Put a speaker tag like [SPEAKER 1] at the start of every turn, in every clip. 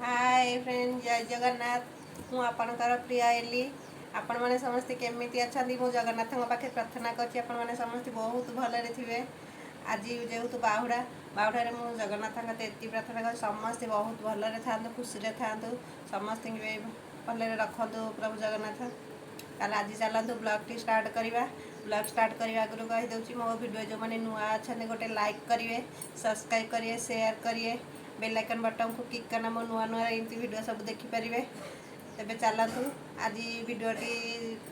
[SPEAKER 1] ହାଏ friend, ଜୟ ଜଗନ୍ନାଥ। ମୁଁ ଆପଣଙ୍କର ପ୍ରିୟ L. ଆପଣମାନେ ସମସ୍ତେ କେମିତି ଅଛନ୍ତି? ମୁଁ ଜଗନ୍ନାଥଙ୍କ ପାଖେ ପ୍ରାର୍ଥନା କରୁଛି, ଆପଣମାନେ ସମସ୍ତେ ବହୁତ ଭଲରେ ଥିବେ। ଆଜି ଯେହେତୁ ବାହୁଡ଼ା, ବାହୁଡ଼ାରେ ମୁଁ ଜଗନ୍ନାଥଙ୍କ ଏତିକି ପ୍ରାର୍ଥନା କରୁଛି, ସମସ୍ତେ ବହୁତ ଭଲରେ ଥାଆନ୍ତୁ, ଖୁସିରେ ଥାଆନ୍ତୁ, ସମସ୍ତଙ୍କୁ ବି ଭଲରେ ରଖନ୍ତୁ ପ୍ରଭୁ ଜଗନ୍ନାଥ। ତାହେଲେ ଆଜି ଚାଲନ୍ତୁ ବ୍ଲଗ୍ଟି ଷ୍ଟାର୍ଟ କରିବା। ବ୍ଲଗ୍ ଷ୍ଟାର୍ଟ କରିବା ଆଗରୁ କହିଦେଉଛି, ମୋ ଭିଡ଼ିଓ ଯେଉଁମାନେ ନୂଆ ଅଛନ୍ତି, ଗୋଟେ ଲାଇକ୍ କରିବେ, ସବସ୍କ୍ରାଇବ୍ କରିବେ, ସେୟାର କରିବେ, ବେଲ୍ ଆଇକନ୍ ବଟନ୍କୁ କ୍ଲିକ୍ କଲେ ମୋ ନୂଆ ନୂଆ ଏମିତି ଭିଡ଼ିଓ ସବୁ ଦେଖିପାରିବେ। ତେବେ ଚାଲନ୍ତୁ ଆଜି ଭିଡ଼ିଓଟି,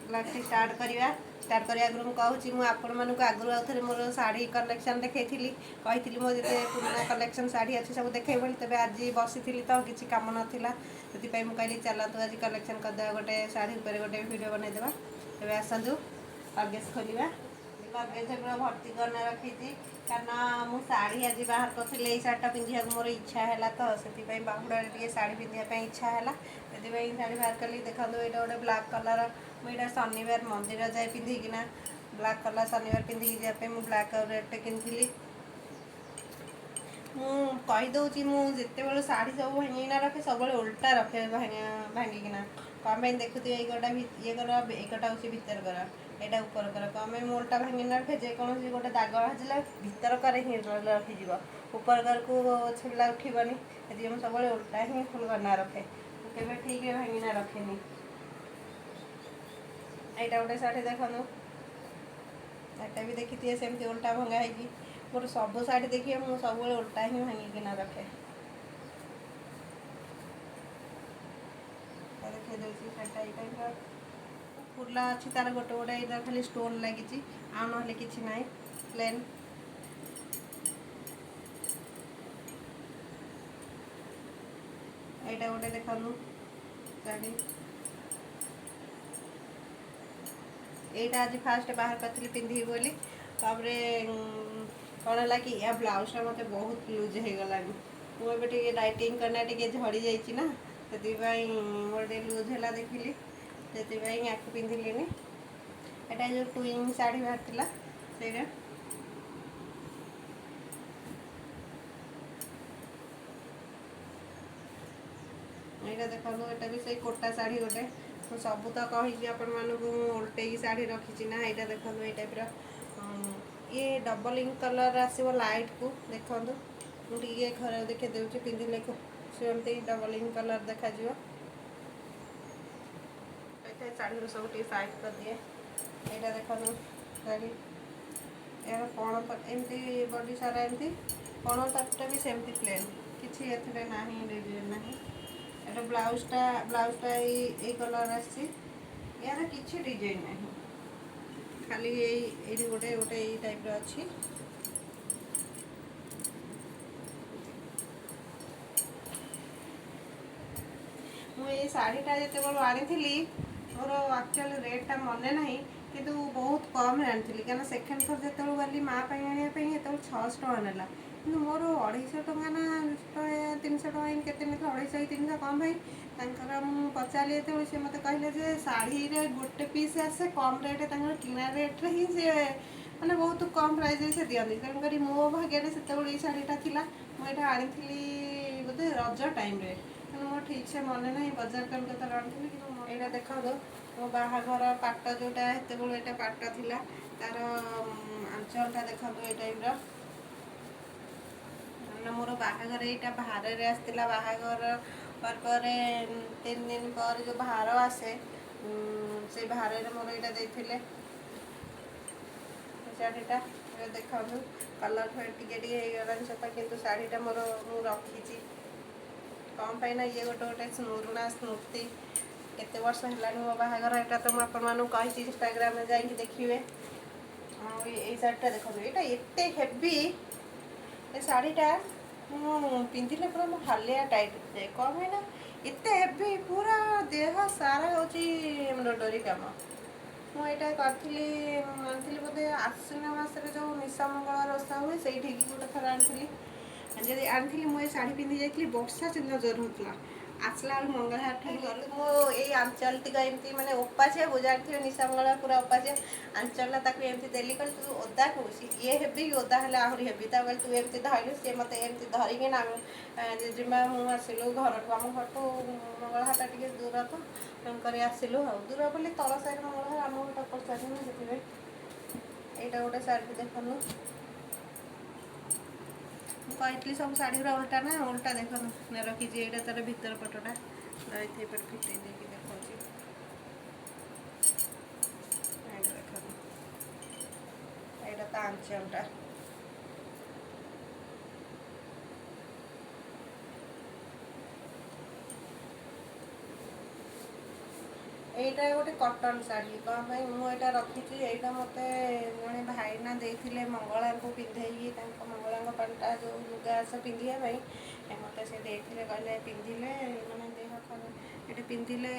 [SPEAKER 1] ବ୍ଲଗ୍ଟି ଷ୍ଟାର୍ଟ କରିବା। ଷ୍ଟାର୍ଟ କରିବା ଆଗରୁ ମୁଁ କହୁଛି, ମୁଁ ଆପଣମାନଙ୍କୁ ଆଗରୁ ଆଉ ଥରେ ମୋର ଶାଢ଼ୀ କଲେକ୍ସନ୍ ଦେଖେଇଥିଲି। କହିଥିଲି ମୋ ଯେତେ ପୁରୁଣା କଲେକ୍ସନ୍ ଶାଢ଼ୀ ଅଛି ସବୁ ଦେଖେଇବି ବୋଲି। ତେବେ ଆଜି ବସିଥିଲି ତ, କିଛି କାମ ନଥିଲା, ସେଥିପାଇଁ ମୁଁ କହିଲି ଚାଲନ୍ତୁ ଆଜି କଲେକ୍ସନ୍ କରିଦେବା, ଗୋଟେ ଶାଢ଼ୀ ଉପରେ ଗୋଟେ ଭିଡ଼ିଓ ବନେଇଦେବା। ତେବେ ଆସନ୍ତୁ ଲଗେଜ୍ ଖୋଲିବା। ଲଗେଜ୍ ପୁରା ଭର୍ତ୍ତି କରିନା ରଖିଛି, କାରଣ ମୁଁ ଶାଢ଼ୀ ଆଜି ବାହାର କରିଥିଲି। ଏଇ ଶାଢ଼ୀଟା ପିନ୍ଧିବାକୁ ମୋର ଇଚ୍ଛା ହେଲା ତ, ସେଥିପାଇଁ ବାହୁଡ଼ାରେ ଟିକେ ଶାଢ଼ୀ ପିନ୍ଧିବା ପାଇଁ ଇଚ୍ଛା ହେଲା, ସେଥିପାଇଁ ଶାଢ଼ୀ ବାହାର କଲି। ଦେଖନ୍ତୁ, ଏଇଟା ଗୋଟେ ବ୍ଲାକ୍ କଲର୍। ମୁଁ ଏଇଟା ଶନିବାର ମନ୍ଦିର ଯାଏ ପିନ୍ଧିକିନା। ବ୍ଲାକ୍ କଲର୍ ଶନିବାର ପିନ୍ଧିକି ଯିବା ପାଇଁ ମୁଁ ବ୍ଲାକ୍ ଆଉ ରେଡ଼୍ଟେ କିଣିଥିଲି। ମୁଁ କହିଦେଉଛି, ମୁଁ ଯେତେବେଳେ ଶାଢ଼ୀ ସବୁ ଭାଙ୍ଗିକିନା ରଖେ, ସବୁବେଳେ ଓଲଟା ରଖେ ଭାଙ୍ଗିକିନା। କ'ଣ ପାଇଁ ଦେଖୁଥିବେ, ଏଇ ଗୋଟା ଇଏ କର, ଏଇ ଗୋଟା ହେଉଛି ଭିତର କର, ଏଇଟା ଉପର କର। କ'ଣ ପାଇଁ ମୁଁ ଓଲଟା ଭାଙ୍ଗିକିନା ରଖେ? ଯେକୌଣସି ଗୋଟେ ଦାଗ ବାଜିଲେ ଭିତର କରେ ହିଁ ରହିଯିବ, ଉପର କରକୁ ଛିଲା ଉଠିବନି। ସେଥିପାଇଁ ମୁଁ ସବୁବେଳେ ଓଲଟା ହିଁ ଫୁଲ କରିନା ରଖେ, ମୁଁ କେବେ ଠିକ୍ରେ ଭାଙ୍ଗିନା ରଖେନି। ଏଇଟା ଗୋଟେ ଶାଢ଼ୀ ଦେଖନ୍ତୁ, ଏଇଟା ବି ଦେଖିଥିବେ, ସେମିତି ଓଲଟା ଭଙ୍ଗା ହେଇକି। ମୋର ସବୁ ଶାଢ଼ୀ ଦେଖିବେ, ମୁଁ ସବୁବେଳେ ଓଲଟା ହିଁ ଭାଙ୍ଗିକିନା ରଖେ। ଦେଖେଇ ଦେଉଛି ଶାଢ଼ୀଟା। ଏଇ ଟାଇପ୍ର ଫୁଲ ଅଛି ତାର ଗୋଟେ ଗୋଟେ, ଏଇଟା ଖାଲି ଷ୍ଟୋନ୍ ଲାଗିଛି, ଆଉ ନହେଲେ କିଛି ନାହିଁ, ପ୍ଲେନ୍। ଏଇଟା ଗୋଟେ ଦେଖନ୍ତୁ ଶାଢ଼ୀ। ଏଇଟା ଆଜି ଫାଷ୍ଟ ବାହାର କରିଥିଲି ପିନ୍ଧିବି ବୋଲି। ତାପରେ କ'ଣ ହେଲା କି ୟା ବ୍ଲାଉଜଟା ମୋତେ ବହୁତ ଲୁଜ୍ ହେଇଗଲାଣି। ମୁଁ ଏବେ ଟିକେ ଡାଇଟିଂ କରିନା ଟିକେ ଝଡ଼ି ଯାଇଛି ନା, ସେଥିପାଇଁ ମୋର ଟିକେ ଲୁଜ୍ ହେଲା ଦେଖିଲି, ସେଥିପାଇଁ ୟାକୁ ପିନ୍ଧିଲିନି। ଏଇଟା ଯେଉଁ ଟୁଇନ୍ ଶାଢ଼ୀ ବାହାରିଥିଲା, ସେଇଟା। ଏଇଟା ଦେଖନ୍ତୁ, ଏଇଟା ବି ସେଇ କୋଟା ଶାଢ଼ୀ ଗୋଟେ। ମୁଁ ସବୁ ତ କହିଛି ଆପଣମାନଙ୍କୁ, ମୁଁ ଓଲଟେଇକି ଶାଢ଼ୀ ରଖିଛି ନା। ଏଇଟା ଦେଖନ୍ତୁ, ଏଇ ଟାଇପ୍ର ଇଏ ଡବଲିଂ କଲର୍ ଆସିବ ଲାଇଟ୍କୁ। ଦେଖନ୍ତୁ, ମୁଁ ଟିକେ ଘରେ ଦେଖେଇ ଦେଉଛି, ପିନ୍ଧିଲେ ସେମିତି ଡବଲିଂ କଲର୍ ଦେଖାଯିବ। ଶାଢ଼ୀରୁ ସବୁ ଟିକେ ସାଇଡ଼୍ କରିଦିଏ। ଏଇଟା ଦେଖନ୍ତୁ ଶାଢ଼ୀ। ଏହାର ପଣ ଏମିତି ବଡି ସାରା ଏମିତି ପଣ ତାପଟା ବି ସେମିତି ପ୍ଲେନ୍, କିଛି ଏଥିରେ ନାହିଁ, ଡିଜାଇନ୍ ନାହିଁ। ଏଇଟା ବ୍ଲାଉଜଟା ଏଇ କଲର୍ ଆସିଛି। ଏହାର କିଛି ଡିଜାଇନ୍ ନାହିଁ, ଖାଲି ଏଇଠି ଗୋଟେ ଗୋଟେ ଏଇ ଟାଇପ୍ର ଅଛି। ମୁଁ ଏଇ ଶାଢ଼ୀଟା ଯେତେବେଳେ ଆଣିଥିଲି, ମୋର ଆକ୍ଚୁଆଲି ରେଟ୍ଟା ମନେ ନାହିଁ, କିନ୍ତୁ ବହୁତ କମ୍ରେ ଆଣିଥିଲି। କାରଣ ସେକେଣ୍ଡ ଥର ଯେତେବେଳେ ଗଲି ମା ପାଇଁ ଆଣିବା ପାଇଁ, ସେତେବେଳେ 600 ଟଙ୍କା ନେଲା, କିନ୍ତୁ ମୋର 250 ଟଙ୍କା ନା 300 ଟଙ୍କା ଏମିତି କେତେ ନେଇଥିଲା, 250 କି 300। କ'ଣ ପାଇଁ ତାଙ୍କର ମୁଁ ପଚାରିଲି ଯେତେବେଳେ, ସେ ମୋତେ କହିଲେ ଯେ ଶାଢ଼ୀରେ ଗୋଟେ ପିସ୍ ଆସେ, କମ୍ ରେଟ୍, ତାଙ୍କର କିଣା ରେଟ୍ରେ ହିଁ ସେ ମାନେ ବହୁତ କମ୍ ପ୍ରାଇସ୍ରେ ସେ ଦିଅନ୍ତି। ତେଣୁକରି ମୋ ଭାଗ୍ୟରେ ସେତେବେଳେ ଏଇ ଶାଢ଼ୀଟା ଥିଲା। ମୁଁ ଏଇଟା ଆଣିଥିଲି ବୋଧେ ରଜ ଟାଇମ୍ରେ, ତେଣୁ ମୋର ଠିକ୍ ସେ ମନେ ନାହିଁ ବଜାର କଲକତାରୁ ଆଣିଥିଲି। କିନ୍ତୁ ଏଇଟା ଦେଖନ୍ତୁ, ମୋ ବାହାଘର ପାଟ ଯେଉଁଟା, ସେତେବେଳେ ଏଇଟା ପାଟ ଥିଲା। ତାର ଆଞ୍ଚଳଟା ଦେଖନ୍ତୁ ଏଇ ଟାଇପ୍ର। କାରଣ ମୋର ବାହାଘର ଏଇଟା ଭାରରେ ଆସିଥିଲା। ବାହାଘର ପରେ 3 ଦିନ ପରେ ଯେଉଁ ଭାର ଆସେ, ସେଇ ଭାରରେ ମୋର ଏଇଟା ଦେଇଥିଲେ ଶାଢ଼ୀଟା। ଏବେ ଦେଖନ୍ତୁ, କଲର୍ ଫେଡ଼୍ ଟିକେ ଟିକେ ହେଇଗଲାଣି ସତ, କିନ୍ତୁ ଶାଢ଼ୀଟା ମୋର ମୁଁ ରଖିଛି। କ'ଣ ପାଇଁ ନା ଇଏ ଗୋଟେ ଗୋଟେ ପୁରୁଣା ସ୍ମୃତି। କେତେ ବର୍ଷ ହେଲାଣି ମୋ ବାହାଘର, ଏଇଟା ତ ମୁଁ ଆପଣମାନଙ୍କୁ କହିଛି, ଇନଷ୍ଟାଗ୍ରାମରେ ଯାଇକି ଦେଖିବେ। ଆଉ ଏଇ ଶାଢ଼ୀଟା ଦେଖନ୍ତୁ, ଏଇଟା ଏତେ ହେଭି। ଏ ଶାଢ଼ୀଟା ମୁଁ ପିନ୍ଧିଲେ ପୁରା ମୁଁ ହାଲିଆ ଟାଇଟ୍ ହେଇଯାଏ। କ'ଣ ପାଇଁ ନା ଏତେ ହେଭି, ପୁରା ଦେହ ସାରା ହେଉଛି ଏମ୍ବ୍ରଏଡରୀ କାମ। ମୁଁ ଏଇଟା କରିଥିଲି, ଆଣିଥିଲି ବୋଧେ ଆଶ୍ୱିନ ମାସରେ ଯେଉଁ ନିଶା ମଙ୍ଗଳବାର ଓଷା ହୁଏ, ସେଇଠିକି ଗୋଟେ ଥର ଆଣିଥିଲି। ଯଦି ଆଣିଥିଲି, ମୁଁ ଏ ଶାଢ଼ୀ ପିନ୍ଧି ଯାଇଥିଲି, ବର୍ଷା ସେଦିନ ଜୋର ହେଉଥିଲା। ଆସିଲା ବେଳକୁ ମଙ୍ଗଳା ଗଲୁ। ମୁଁ ଏଇ ଆଞ୍ଚଲଟିକ ଏମିତି ମାନେ ଓପାସିଆ ଜାଣିଥିବେ, ନିଶା ମଙ୍ଗଳା ପୁରା ଓପାସିଆ। ଆଞ୍ଚଲଟା ତାକୁ ଏମିତି ଦେଲି, କହିଲି ତୁ ଓଦା କହୁଛି ଇଏ ହେବି, ଓଦା ହେଲେ ଆହୁରି ହେବି। ତାପରେ ତୁ ଏମିତି ଧରିଲୁ, ସିଏ ମୋତେ ଏମିତି ଧରିକିନା ଆମେ ଜେଜେମା ମୁଁ ଆସିଲୁ ଘରଠୁ। ଆମ ଘରଠୁ ମଙ୍ଗଳହାଟ ଟିକେ ଦୂର ତ, ତେଣୁକରି ଆସିଲୁ। ଆଉ ଦୂର ବୋଲି ତଳ ସାଇଡ଼ ମଙ୍ଗଳହାର, ଆମ ଘରଟା ଉପର ସାଇଡ଼ ନା, ସେଥିପାଇଁ। ଏଇଟା ଗୋଟେ ଶାଢ଼ୀ ଦେଖନ୍ତୁ। ମୁଁ କହିଥିଲି ସବୁ ଶାଢ଼ୀ ଗୁଡ଼ା ଓଲଟା ନା, ଓଲଟା ଦେଖନ୍ତୁ ନା ରଖିଛି। ଏଇଟା ତାର ଭିତର ପଟଟା ରହିଛି, ଏପଟେ ଫିଟେଇ ଦେଇକି ଦେଖାଉଛି। ଏଇଟା ଦେଖନ୍ତୁ, ଏଇଟା ତା ଆଞ୍ଚଲଟା। ଏଇଟା ଗୋଟେ କଟନ୍ ଶାଢ଼ୀ। କ'ଣ ପାଇଁ ମୁଁ ଏଇଟା ରଖିଛି? ଏଇଟା ମୋତେ ଜଣେ ଭାଇନା ଦେଇଥିଲେ ମଙ୍ଗଳାଙ୍କୁ ପିନ୍ଧେଇକି, ତାଙ୍କ ମଙ୍ଗଳାଙ୍କ ପାଣ୍ଟା ଯେଉଁ ଲୁଗା ଆସ ପିନ୍ଧିବା ପାଇଁ ମୋତେ ସେ ଦେଇଥିଲେ। କହିଲେ ପିନ୍ଧିଲେ ମାନେ ଦେହ ଖରାପ, ଏଇଟା ପିନ୍ଧିଲେ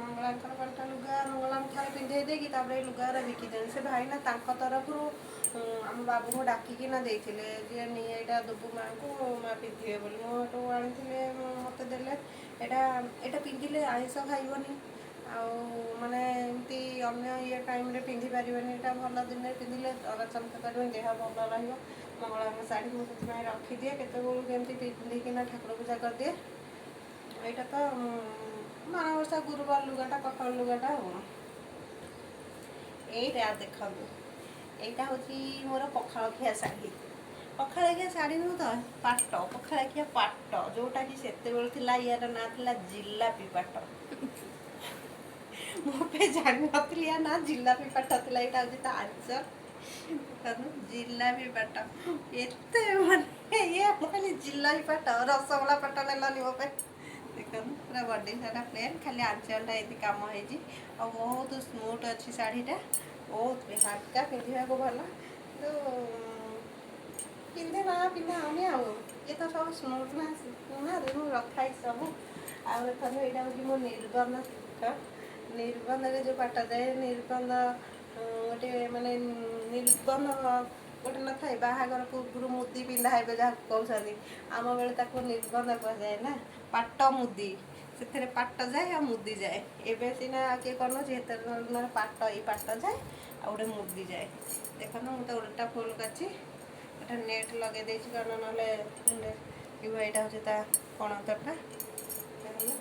[SPEAKER 1] ମଙ୍ଗଳାଙ୍କର ପାଣ୍ଟା ଲୁଗା ମଙ୍ଗଳାଙ୍କୁ ଥରେ ପିନ୍ଧେଇ ଦେଇକି ତାପରେ ଏଇ ଲୁଗାଗୁରା ବିକି ଦିଅନ୍ତି। ସେ ଭାଇନା ତାଙ୍କ ତରଫରୁ ଆମ ବାବୁଙ୍କୁ ଡାକିକିନା ଦେଇଥିଲେ ଯେ ନି ଏଇଟା ଦେବୁ ମାଆଙ୍କୁ, ମା ପିନ୍ଧିବେ ବୋଲି। ମୁଁ ଏଠୁ ଆଣିଥିଲେ, ମୋତେ ଦେଲେ ଏଇଟା। ଏଇଟା ପିନ୍ଧିଲେ ଆଇଁଷ ଖାଇବନି, ଆଉ ମାନେ ଏମିତି ଅନ୍ୟ ଇଏ ଟାଇମ୍ରେ ପିନ୍ଧି ପାରିବେନି। ଏଇଟା ଭଲ ଦିନରେ ପିନ୍ଧିଲେ ଚମକ କରିବନି, ଦେହ ଭଲ ରହିବ। ମଙ୍ଗଳାଙ୍କ ଶାଢ଼ୀ ମୁଁ ସେଥିପାଇଁ ରଖିଦିଏ, କେତେବେଳକୁ କେମିତି ପିନ୍ଧିକିନା ଠାକୁର ପୂଜା କରିଦିଏ। ଏଇଟା ତ ମାଣବସା ଗୁରୁବାର ଲୁଗାଟା, କଟନ ଲୁଗାଟା। ଆଉ ଏଇଟା ଦେଖନ୍ତୁ, ଏଇଟା ହେଉଛି ମୋର ପଖାଳ ଖିଆ ଶାଢ଼ୀ। ପଖାଳ ଖିଆ ଶାଢ଼ୀ ନୁହଁ ତ, ପାଟ, ପଖାଳ ଖିଆ ପାଟ ଯେଉଁଟାକି ସେତେବେଳେ ଥିଲା, ୟାର ନାଁ ଥିଲା ଜିଲାପି ପାଟ। ମୁଁ ପାଇଁ ଜାଣିନଥିଲି ୟା ନାଁ ଜିଲାପି ପାଟ ଥିଲା। ଏଇଟା ହେଉଛି ତା ଆଞ୍ଚଲ, ଦେଖନ୍ତୁ ଜିଲାପି ପାଟ। ଏତେ ମାନେ ଇଏ, ମୁଁ କହିଲି ଜିଲାପି ପାଟ, ରସଗୋଲା ପାଟ ନେଲନି ମୋ ପାଇଁ। ଦେଖନ୍ତୁ ପୁରା ବଡି ସାରା ପ୍ଲେନ୍, ଖାଲି ଆଞ୍ଚଲଟା ଏମିତି କାମ ହେଇଛି। ଆଉ ବହୁତ ସ୍ମୁଥ୍ ଅଛି ଶାଢ଼ୀଟା, ବହୁତ ବି ହାଲକା, ପିନ୍ଧିବାକୁ ଭଲ। କିନ୍ତୁ ପିନ୍ଧେ ନା ପିନ୍ଧା ହଉନି। ଆଉ ଇଏ ତ ସବୁ ସ୍ମୁଥ୍ ନା ନା ମୁଁ ରଖା ହେଇଛି ସବୁ। ଆଉ ଦେଖନ୍ତୁ, ଏଇଟା ହେଉଛି ମୋ ନିର୍ବନ୍ଧ। ନିର୍ବନ୍ଧରେ ଯେଉଁ ପାଟ ଯାଏ, ନିର୍ବନ୍ଧ ଗୋଟେ ମାନେ ନିର୍ବନ୍ଧ ଗୋଟେ ନଥାଏ, ବାହାଘର ପୂର୍ବରୁ ମୁଦି ପିନ୍ଧା ହେବେ ଯାହାକୁ କହୁଛନ୍ତି, ଆମ ବେଳେ ତାକୁ ନିର୍ବନ୍ଧ କୁହାଯାଏ ନା, ପାଟ ମୁଦି। ସେଥିରେ ପାଟ ଯାଏ ଆଉ ମୁଦି ଯାଏ। ଏବେ ସିନା କିଏ କରୁନଛି, ସେତେବେଳେ ପାଟ, ଏଇ ପାଟ ଯାଏ ଆଉ ଗୋଟେ ମୁଦି ଯାଏ। ଦେଖନ୍ତୁ, ମୁଁ ତ ଓଲଟା ଫୁଲ୍ କରିଛି, ଗୋଟେ ନେଟ୍ ଲଗେଇ ଦେଇଛି, କାରଣ ନହେଲେ ଏଇଟା ହେଉଛି ତା କଣନ୍ତରଟା, ଦେଖନ୍ତୁ।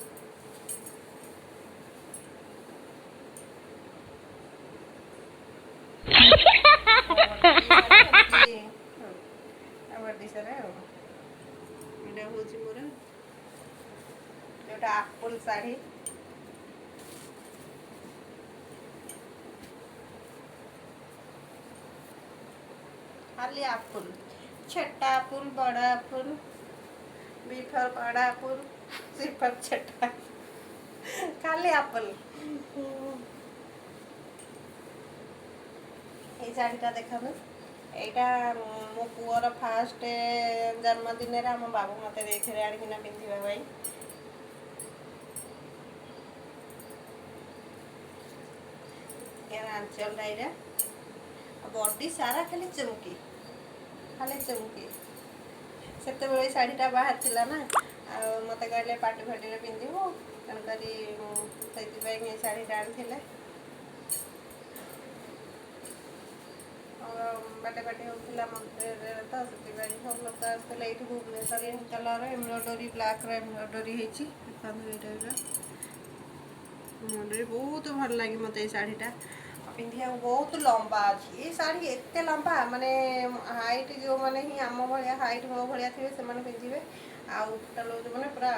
[SPEAKER 1] ବଡି ସାରା। ଆଉ ଏଇଟା ହେଉଛି ମୋର ଯୋଉଟା ଆପଲ୍ ଶାଢ଼ୀ। ଖାଲି ଆପଲ୍, ଛୋଟା ଆପଲ୍, ବଡ଼ ଆପଲ୍, ବି ଫର୍ ବଡ଼ ଆପଲ୍, ସି ଫର୍ ଛୋଟା, ଖାଲି ଆପଲ୍। ଏଇ ଶାଢ଼ୀଟା ଦେଖନ୍ତୁ, ଏଇଟା ମୋ ପୁଅର ଫାଷ୍ଟ ଜନ୍ମଦିନରେ ଆମ ବାବୁ ମୋତେ ଦେଇଥିଲେ ଆଣିକିନା ପିନ୍ଧିବା ପାଇଁ। ଏହାର ଆଞ୍ଚଲଟା ଏଇଟା, ବଡି ସାରା ଖାଲି ଚୁମକି, ଖାଲି ଚୁମକି। ସେତେବେଳେ ଏଇ ଶାଢ଼ୀଟା ବାହାରିଥିଲା ନା, ଆଉ ମୋତେ କହିଲେ ପାର୍ଟି ଫାଟିରେ ପିନ୍ଧିବୁ, ତେଣୁକରି ସେଇଥିପାଇଁ ଏଇ ଶାଢ଼ୀଟା ଆଣିଥିଲେ। ବାଟେ ବାଟେ ହେଉଥିଲା ମନ୍ଦିରରେ ତ, ସେଥିପାଇଁ ସବୁ ଲୋକ ଆସୁଥିଲେ ଏଇଠି ଭୁବନେଶ୍ୱରରେ। କଲର୍ ଏମ୍ବ୍ରଏଡୋରୀ, ବ୍ଲାକ୍ର ଏମ୍ବ୍ରଏଡୋରୀ ହେଇଛି, ଦେଖନ୍ତୁ। ଏଇ ଟାଇପ୍ର ଏମ୍ବ୍ରଏଡୋରୀ, ବହୁତ ଭଲ ଲାଗେ ମୋତେ ଏଇ ଶାଢ଼ୀଟା ପିନ୍ଧିବାକୁ। ବହୁତ ଲମ୍ବା ଅଛି ଏଇ ଶାଢ଼ୀ, ଏତେ ଲମ୍ବା ମାନେ ହାଇଟ୍ ଯେଉଁମାନେ ହିଁ ଆମ ଭଳିଆ ହାଇଟ୍, ମୋ ଭଳିଆ ଥିବେ ସେମାନେ ପିନ୍ଧିବେ। ଆଉ ଟୋଟାଲ୍ ମାନେ ପୁରା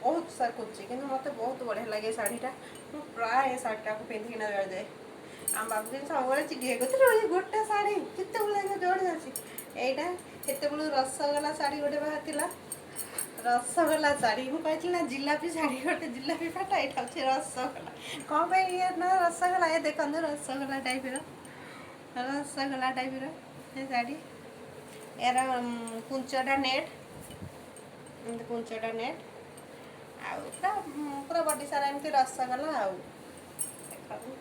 [SPEAKER 1] ବହୁତ ସାରା କୁଚି, କିନ୍ତୁ ମୋତେ ବହୁତ ବଢ଼ିଆ ଲାଗେ ଏ ଶାଢ଼ୀଟା। ମୁଁ ପ୍ରାୟ ଏ ଶାଢ଼ୀଟାକୁ ପିନ୍ଧିକିନା ଯାଏ। ଆମ ବାବୁ କିନ୍ତୁ ସବୁବେଳେ ଚିଡ଼ିଏ, କହୁଥିଲେ ଗୋଟେ ଶାଢ଼ୀ କେତେବେଳେ ଯୋଡ଼େ ଅଛି। ଏଇଟା ସେତେବେଳୁ ରସଗୋଲା ଶାଢ଼ୀ ଗୋଟେ ବାହାରିଥିଲା, ରସଗୋଲା ଶାଢ଼ୀ। ମୁଁ କହିଥିଲି ନା ଜିଲାପି ଶାଢ଼ୀ ଗୋଟେ, ଜିଲାପି ପାଟ, ଏଇଟା ହେଉଛି ରସଗୋଲା। କ'ଣ ପାଇଁ ଇଏ ନା ରସଗୋଲା? ଏ ଦେଖନ୍ତୁ, ରସଗୋଲା ଟାଇପ୍ର, ରସଗୋଲା ଟାଇପ୍ର ଏ ଶାଢ଼ୀ। ଏହାର କୁଞ୍ଚଟା ନେଟ୍, ଏମିତି କୁଞ୍ଚଟା ନେଟ୍, ଆଉ ପୁରା ପୁରା ବଡି ସାରା ଏମିତି ରସଗୋଲା। ଆଉ ଦେଖନ୍ତୁ,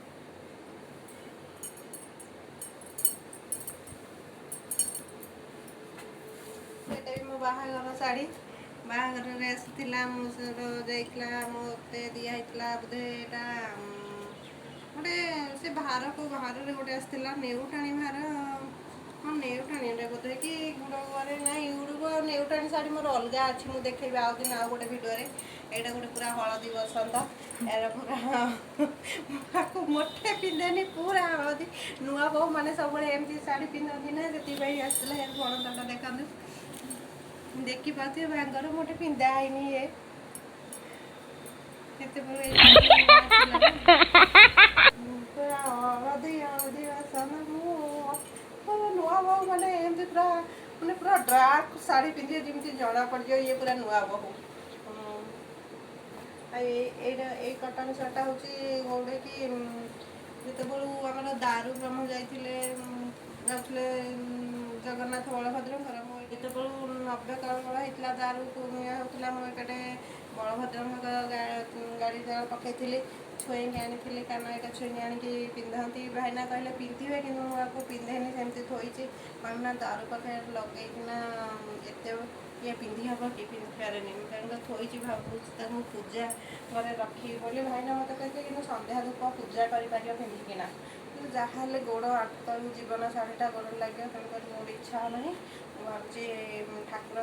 [SPEAKER 1] ଏଇଟା ବି ମୋ ବାହାଘର ଶାଢ଼ୀ। ବାହାଘରରେ ଆସିଥିଲା, ମୋ ସହିତ ଯାଇଥିଲା, ମୋତେ ଦିଆ ହେଇଥିଲା ବୋଧେ। ଏଇଟା ଗୋଟେ ସେ ଭାରକୁ ଭାରରେ ଗୋଟେ ଆସିଥିଲା, ନେଉଟାଣି ଭାର। ହଁ, ନେଉଟାଣିରେ ବୋଧେ କି ଗୁଡ଼ରେ ନାଇଁ, ଗୁଡ଼ୁବ ନେଉଟାଣି ଶାଢ଼ୀ ମୋର ଅଲଗା ଅଛି, ମୁଁ ଦେଖେଇବି ଆଉ ଦିନ ଆଉ ଗୋଟେ ଭିଡ଼ିଓରେ। ଏଇଟା ଗୋଟେ ପୁରା ହଳଦୀ ବସନ୍ତ। ଏଇଟା ପୁରା ଆକୁ ମୋଟେ ପିନ୍ଧେନି, ପୁରା ହଳଦୀ। ନୂଆ ବୋହୂ ମାନେ ସବୁବେଳେ ଏମିତି ଶାଢ଼ୀ ପିନ୍ଧନ୍ତି ନା, ସେଥିପାଇଁ ଆସିଥିଲା। ଏ ବଳଦଟା ଦେଖନ୍ତୁ, ଦେଖିପାରୁଥିବେ, ଭାଙ୍ଗର ମୋଟେ ପିନ୍ଧା ହେଇନି ଇଏ କେତେବେଳେ ପୁରା ହଳଦୀ ହଳଦୀ ବାସନ। ମୁଁ ନୂଆ ବୋହୂ ମାନେ ଏମିତି ପୁରା ମାନେ ପୁରା ଡାର୍କ ଶାଢ଼ୀ ପିନ୍ଧିବେ, ଯେମିତି ଜଣା ପଡ଼ିଯିବ ଇଏ ପୁରା ନୂଆ ବୋହୂ। ଆଉ ଏଇଟା ଏଇ କଟନ୍ ଶାଢ଼ୀଟା ହେଉଛି ଗୋଟେ କି ଯେତେବେଳୁ ଆମର ଦାରୁ ବ୍ରହ୍ମ ଯାଇଥିଲେ, ଯାଉଥିଲେ ଜଗନ୍ନାଥ ବଳଭଦ୍ରଙ୍କର, ମୁଁ ଯେତେବେଳୁ 90 କଳେବର ହେଇଥିଲା, ଦାରୁକୁ ନିଆ ହେଉଥିଲା, ମୁଁ ଏପଟେ ବଳଭଦ୍ରଙ୍କ ଗାଡ଼ି ତଳେ ପକେଇଥିଲି, ଛୁଇଁକି ଆଣିଥିଲି କାରଣ ଏଇଟା ଛୁଇଁକି ଆଣିକି ପିନ୍ଧନ୍ତି। ଭାଇନା କହିଲେ ପିନ୍ଧିବେ, କିନ୍ତୁ ମୁଁ ଆକୁ ପିନ୍ଧେନି, ସେମିତି ଥୋଇଛି। କ'ଣ ନା ଦାରୁ ପାଖରେ ଲଗେଇକିନା ଏତେ ଇଏ ପିନ୍ଧି ହେବ କି, ପିନ୍ଧିପାରେନି ମୁଁ, ତେଣୁ ଥୋଇଛି। ଭାବୁଛି ତାକୁ ମୁଁ ପୂଜା ଘରେ ରଖିବି ବୋଲି। ଭାଇନା ମୋତେ କହିଲେ କିନ୍ତୁ ସନ୍ଧ୍ୟା ଧୂପ ପୂଜା କରିପାରିବ ପିନ୍ଧିକିନା, କିନ୍ତୁ ଯାହାହେଲେ ଗୋଡ଼ ଆଣ୍ଠୁ ତଳକୁ ଯିବ ନା, ଶାଢ଼ୀଟା ଗୋଡ଼ରେ ଲାଗିବ, ତେଣୁକରି ମୋର ଇଚ୍ଛା ହେଉନାହିଁ। ମୁଁ ଭାବୁଛି ଠାକୁର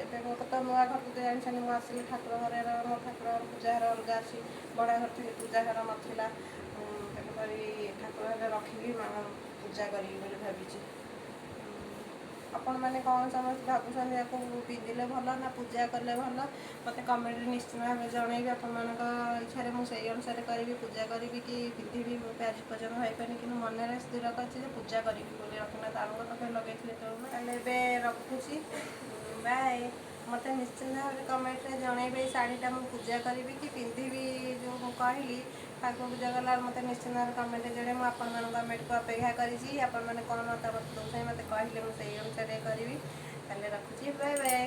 [SPEAKER 1] ଏବେ ମୋର ତ ନୂଆ ଘରକୁ ତ ଜାଣିଛନ୍ତି, ମୁଁ ଆସିଲି ଠାକୁର ଘରେ, ମୋ ଠାକୁର ଘର ପୂଜା ଘର ଅଲଗା ଅଛି, ଭଡ଼ା ଘର ଥିଲି, ପୂଜା ଘର ନଥିଲା। ତେଣୁକରି ଠାକୁର ଘରେ ରଖିକି ମା ପୂଜା କରିବି ବୋଲି ଭାବିଛି। ଆପଣମାନେ କ'ଣ ସମସ୍ତେ ଭାବୁଛନ୍ତି, ୟାକୁ ପିନ୍ଧିଲେ ଭଲ ନା ପୂଜା କଲେ ଭଲ? ମୋତେ କମେଣ୍ଟରେ ନିଶ୍ଚିତ ଭାବେ ଜଣାଇବେ। ଆପଣମାନଙ୍କ ଇଚ୍ଛାରେ ମୁଁ ସେଇ ଅନୁସାରେ କରିବି, ପୂଜା କରିବି କି ପିନ୍ଧିବି ମୁଁ ଆଜି ପର୍ଯ୍ୟନ୍ତ ଭାବିପାରିନି, କିନ୍ତୁ ମନରେ ସ୍ଥିର କରିଛି ଯେ ପୂଜା କରିବି ବୋଲି। ରଘୁନାଥ ଦାରୁଙ୍କ ପାଖରେ ଲଗେଇଥିଲି ତେଣୁ। ତାହେଲେ ଏବେ ରଖୁଛି, ବାଏ। ମୋତେ ନିଶ୍ଚିନ୍ତ ଭାବରେ କମେଣ୍ଟରେ ଜଣାଇବେ, ଏଇ ଶାଢ଼ୀଟା ମୁଁ ପୂଜା କରିବି କି ପିନ୍ଧିବି, ଯେଉଁ ମୁଁ କହିଲି ଠାକୁର ପୂଜା କଲା। ମୋତେ ନିଶ୍ଚିନ୍ତ ଭାବରେ କମେଣ୍ଟରେ ଜଣାଇବେ। ମୁଁ ଆପଣମାନଙ୍କ କମେଣ୍ଟକୁ ଅପେକ୍ଷା କରିଛି। ଆପଣମାନେ କ'ଣ ମତାମତ ଦେଉଛନ୍ତି ମୋତେ କହିଲେ ମୁଁ ସେଇ ଅନୁସାରେ କରିବି। ତାହେଲେ ରଖୁଛି, ବାଏ ବାଏ।